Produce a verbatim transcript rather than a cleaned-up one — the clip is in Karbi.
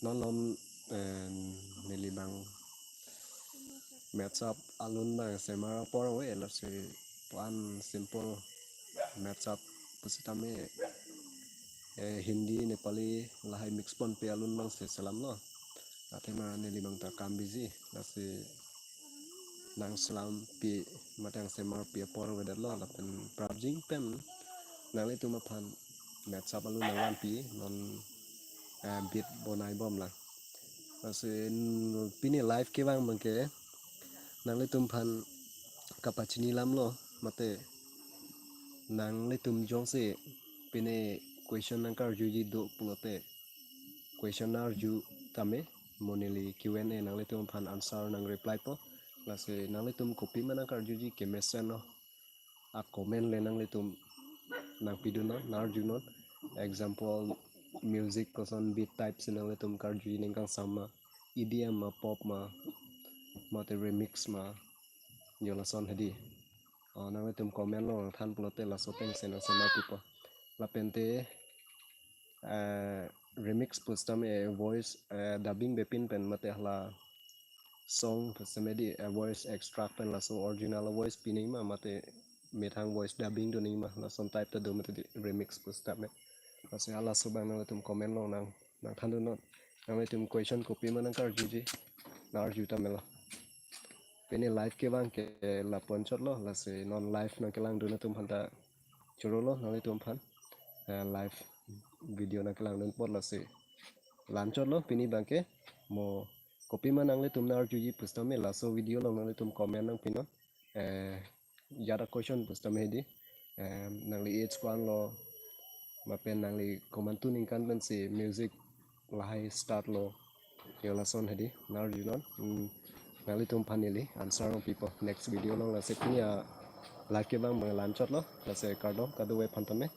Non non, eh, neli bang match up alun bang semar apor ave, lasi puan simple match up pusitame, eh, Hindi, Nepali lahai mix ponpe alun bang se selamlo. Athema neli bang ta kam busy, lasi nang selampi mate nang semarpi apor avedetlo, lapen prapjin pen nanglitum aphan match up alun nangvanpi non, eh, beat bonai bomlang. Lasi n-, pini live kevang bangke nanglitum aphan kapachini lamlo, mate nanglitum jongsi pini question nangkarjuji do pulote question arju tame, mo neli Q and A nanglitum aphan answer nang reply po. Lasi nanglitum kopima nangkarjuji kemesen no, a comment le nanglitum nangpidun non, nangarju non. Example, music koson beat type si nanglitum karjuji ning kangsam ma, E D M ma, pop ma, mate remix ma, yo lason hedi. O, nanglitum comment along nangthan pulote laso pen se nang semarpipo. Lapente, eh, remix pusitame voice, eh, dubbing bepin pen mate hala song pusitame di, eh, voice extract pen laso original voice pi nangji ma mate methang voice dubbing do nangji ma, lason type ta do mate di remix pusitame. Lasi halaso bang nanglitum comment along nang, nangthandun non. Nanglitum question kopima nangkarjuji, nangarju tamelo. Pini live kevang ke lapu anchotlo, lasi non live nangkelangdun atum aphanta chorolo nanglitum aphan, eh, live video nangkelangdun apot, lasi la anchotlo pini bangke. Mo kopima nanglitum nangarjuji pusitame laso video along nanglitum comment nangpinon. Eh, jat a question pusitame hedi, eh, nangli age ko-an lo, lapen nangli komantu ningkan pensi music lahai start lo, yo lason hedi, nangarju non. Hmm, nanglitum aphan neli answer nangpipo next video along. Lasi pini a live kevang bang la anchotlo, lasi kardom kadokave aphantame.